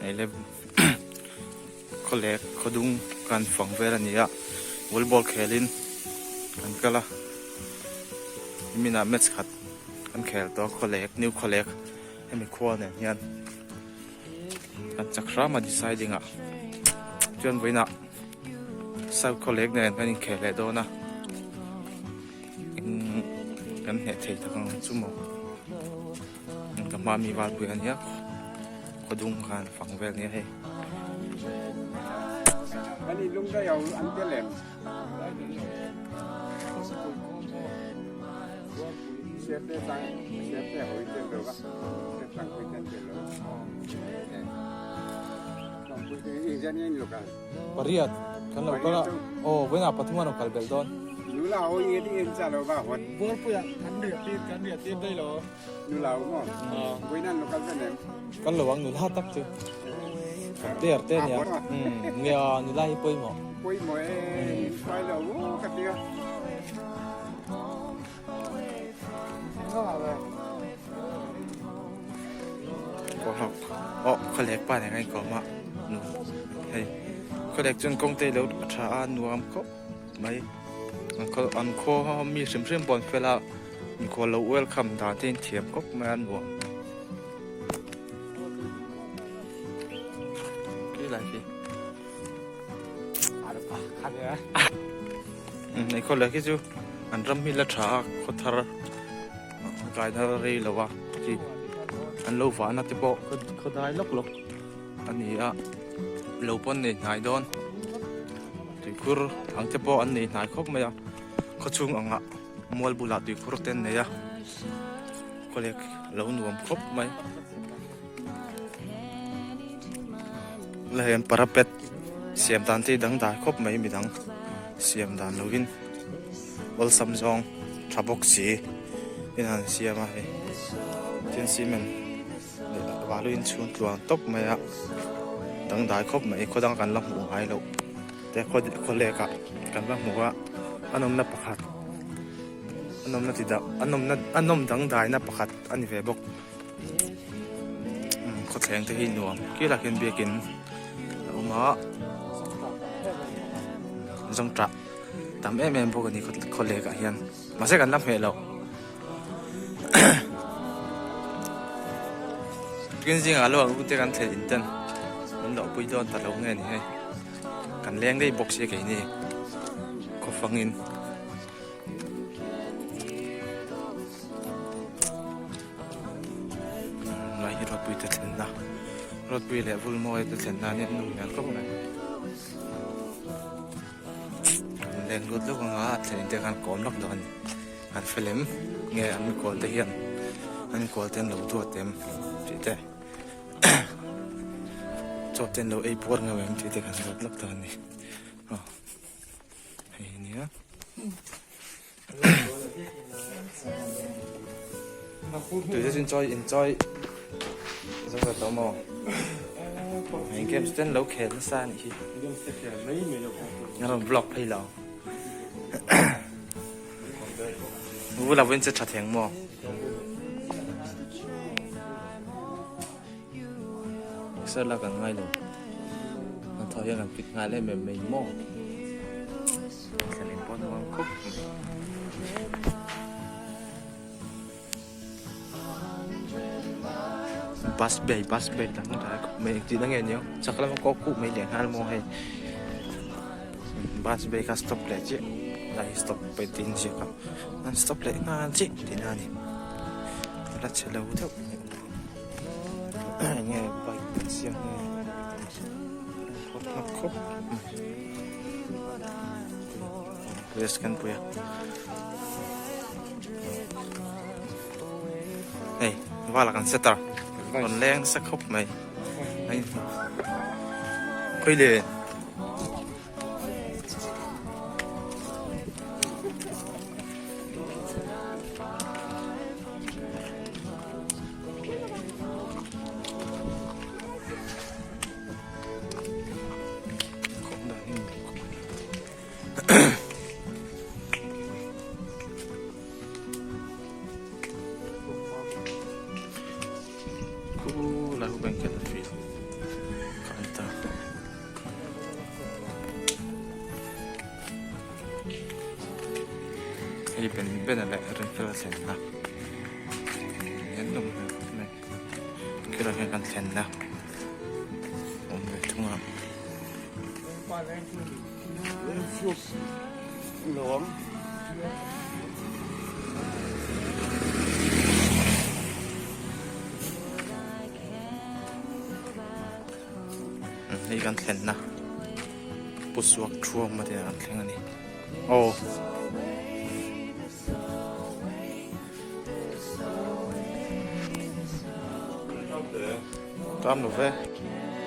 Hei le khawlek khawdung kan fang vel a ni a volleyball khelin kan kal a niminah match khat kan khel tawh a khawlek new khawlek hemi khua nen hian kan chak hram a deciding ah chuan vawiinah south khawlek nen kan inkhel leh dawn a eng kan hneh thei tak ang chu maw. Ka hma mi valpui a nia khawdung khan fang vel nia hei. Pariat kan lo kal a aw vawiinah pathum an rawn kal belh dawn. Kan lo ang nula tak chu player te ania nia nula hi pawimawh aw khawlek pa nen a inkawm a hei khawlek chuan kawng te lo a tha a nuam khawp mai an khaw mi hrim hrim pawh an fel a mikhual lo welcome dan te in thiam khawp mai a nuam khi lai khi hei khaw leh khi chu an ram hi la tha a khaw thar kai thar rei lo a chi an lo vahna te pawh khaw dai lawk lawk a ni a lo pawn nei hnai dawn tuikhur ang te pawh an nei hnai khawp mai a khaw chhung angah mual bulah tuikhur te an nei a khawlek lo nuam khawp mai la hian parapet siam dan te hi dangdai khawp mai midang siam dan lovin awlsam zawng tha bawk si in an siam a hei tin cement valu in chhung tluang tawp mai a dangdai khawp mai khaw dang kan la hmuh ngai loh te khaw lek ah kan va hmu a a nawmna pakhat a nawmna ti dah a nawmna a nawm dangdai na pakhat a ni ve bawk khawthleng te hi nuam kil ah khian biakin a awm a zawngṭah tam em em bawk a ni khaw lek ah hian mahse kan la hmeh loh. Tukin zingah lo ang ute kan thlen in ten min loh pui dawn ta lo nge ni hei kan leng daih bawk sia keini khaw fangin. Lai hi Rawtpui te thlenna Rawtpui leh Vulmawi te thlenna ania an awm hmel khawp mai. Leng lut lawk anga a thlen te khan kawm lawk dawn a ni. An fel em? Nge an mikual te hian an mikual te an lo duat em tih te chaw te an lo ei puar ngeuh em tih te kan zawt lawk dawn a ni. Aw hei a nia. Tui te chu inchawi inchawi zo ve tawh maw? Heng games te an lo khel nasa a nih hi. A rawn vlog phei lo. Vula vawiin che tha theng maw? Sir la kan ngai lo. Kan thaw hian kan fit nghal em em mai maw? Thlaleng pawh nuam khawp mai. Bus bay bus bay dang dai khawp mai engtin a nge niang chak lama kawk khuh mai leh nghal maw hei bus bay kha stop leh chiah lai stop pawh tin ziak a an stop leh nghal chiah tihna a ni a la chhe lo deuh eng nge bike an siam nge khawp hnawk khawp mai rest kan pui a. Hei vala kan set a rawn leng nasa khawp mai hei khawi le. Hei Ben Bena leh Rinfela thlenna hian nawm hmel khawp mai. Khilai hian kan thlenna awm ve thung a. Hei kan thlenna Pu Suak Thuama te an thleng a ni. Aw. Tam lo ve.